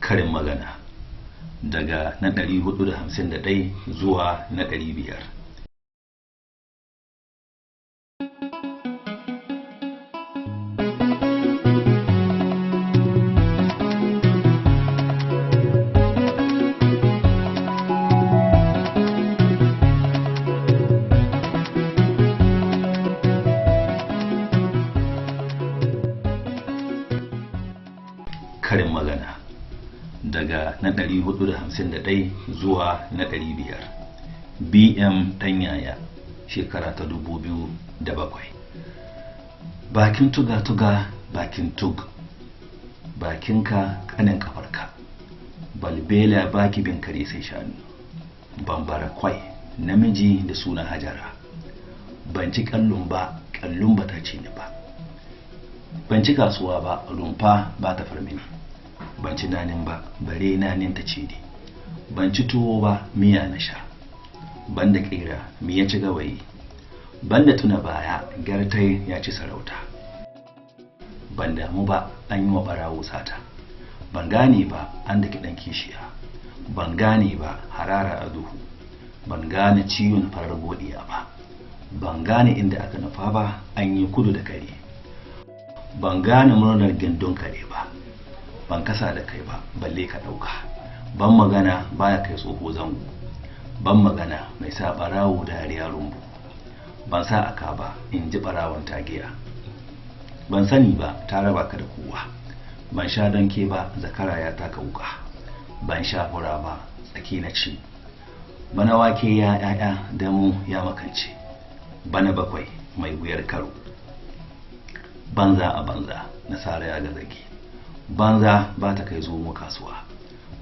Karin magana daga na 451 zuwa na 500. Karin magana daga na 451 zuwa na 500. BM Ɗanyaya, shekara ta 2007. Bakin tuga-tuga bakin tug, bakinka kanin kafarka, balbela baki bin kare sai shanu, bambara kwai namiji da suna Hajara, ban ci kallon ba kallon ba ta ci ni ba, ban ci kasuwa ba rumfa ba ta farmini, ban ci nanin ba bare nanin ta ci ni, ban ci tuwo ba miya na sha, ban da kira miya ci gawayi, ban da tuna baya gyartai ya ci sarauta, ban damu ba an yi wa barawo sata, ban gane ba an daki dan kishiya, ban gane ba harara a duhu, ban gane ciwon farar godiya ba, ban gane inda aka nufa ba an yi kudu da kare, ban gane murnar gindin kare ba, ban kasa da kai ba balle ka dauka, ban magana baya kai tsoho zango, ban magana mai sa barawo dariya rumbu, ban sa aka ba in ji barawon tagiya, ban sani ba ta raba ka da kowa, ban sha danke ba zakara ya taka wuka, ban sha fura ba tsaki na ci, bana wake ya yaya damu ya makance, bana bakwai mai wuyar karo, banza a banza nasara ya gazage, banza ba ta kai zomo kasuwa,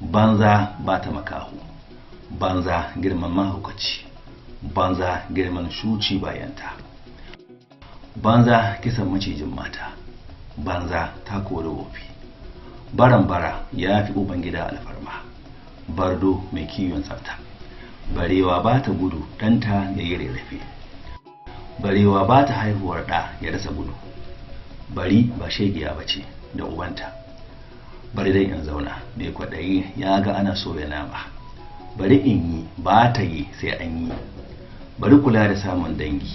banza ba ta makaho, banza girman mahaukaci, banza girman shuci bayanta, banza kisan macijin mata, banza ta kori wofi, baran bara ya fi ubangida alfarma, bardo mai kiwon tsafta, barewa ba ta gudu ɗanta ya yi rarrafe, barewa ba ta haihuwar ɗa ya rasa gudu, bari ba shegiya ba ce da ubanta, bari dai in zauna mai kwaɗayi ya ga ana soya nama, bari in yi ba ta yi sai an yi, bari kula da samun dangi,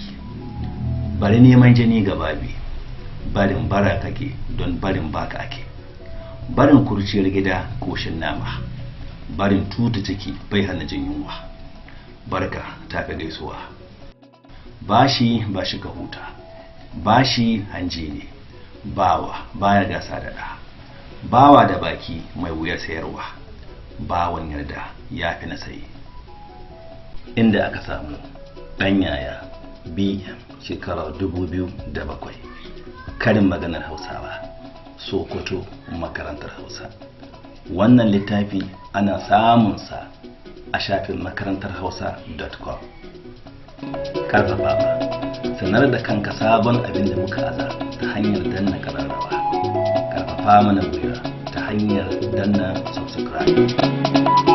bari neman jini ga babi, barin bara kake don barin baka ake, barin kurciyar gida koshin nama, barin tuta ciki bai hana jin yunwa, barka ta fi gaisuwa, bashi ba shi ka huta, bashi hanji ne, bawa baya gasa da ɗa, bawa da baki mai wuyar sayarwa, bawan yarda ya fi na sayi. Inda aka samu Ɗanyaya BM shekara 2007. Karin maganar Hausawa, Sokoto, makarantar Hausa. Wannan littafi ana samunsa a shafin makarantarhausa.com. Karfafawa, sanar da kanka sabon abin da muka aza ta hanyar danna kararrawa. Karfafa mana gwiwa ta hanyar danna subscribe.